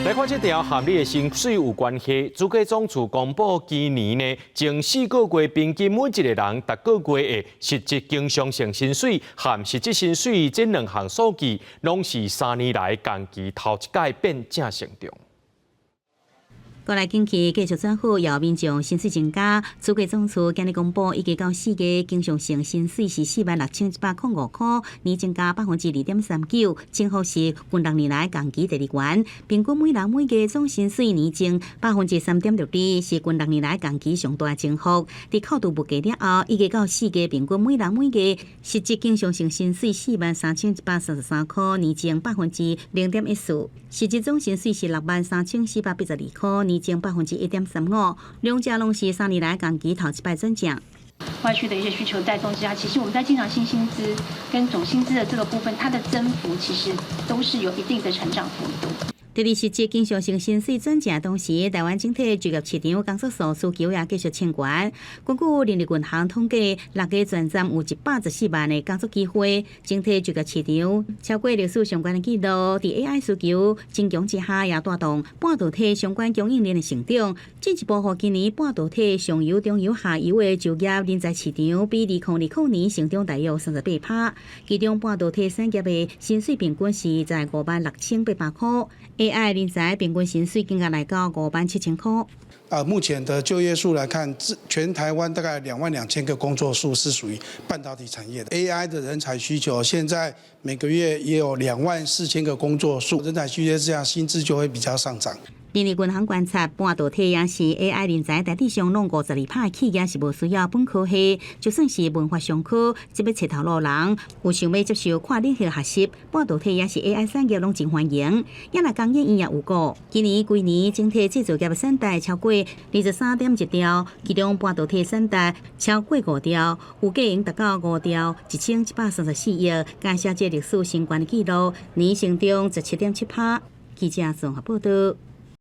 來看這條和你的薪水有關係。主計總處公布今年呢，前4個月平均每一個人逐個月的實質經常性薪水和實質薪水這兩項數據，攏是3年來同期頭一擺變正成長。國內景氣繼續轉好，予民眾薪水增加。主計總處今日公布，1月到4月經常性薪水是46,105塊，年增加2.39%，增幅是近6年來同期第二懸。平均每人每月總薪水年增3.62%，是近6年來同期上大增幅。佇扣除物價了後，1月到4月平均每人每月實質經常性薪水43,133塊，年增0.14%。實質總薪水是63,482塊，年增1.35%，兩者攏是3年來同期頭一擺轉正。外需的一些需求帶動之下，其實我們在經常性薪資跟總薪資的這個部分，它的增幅其實都是有一定的成長幅度。佇實質經常性薪水轉正同時，台灣整體就業市場工作數需求也繼續衝懸。根據人力銀行統計，6月全站有114萬个工作機會，整體就業市場超過歷史上懸的紀錄。佇 AI 需求增強之下，也帶動半導體相關供應鏈的成長，進一步予今年半導體上游、中游、下游的就業人才市場，比2020年成長大約38%。其中半導體產業的薪水平均是在56,800塊。AI 人才平均薪水更加來到57,000塊。啊，目前的就業數來看，全台灣大概22,000個工作數是屬於半導體產業的。AI 的人才需求，現在每個月也有24,000個工作數，人才需求這樣，薪資就會比較上漲。人力銀行觀察，半導體抑是 AI 人才，大致上攏52%的企業是無需要本科系，就算是文法商科，這欲揣頭路人，有想欲接受跨領域學習，半導體抑是 AI 產業攏真歡迎。也若工研院也有估，今年規年整體製造業的產值超過23.1兆，其中半導體產值超過5兆，預計會達到5兆1134億，改寫這歷史新高的紀錄，年成長17.7%。記者綜合報道。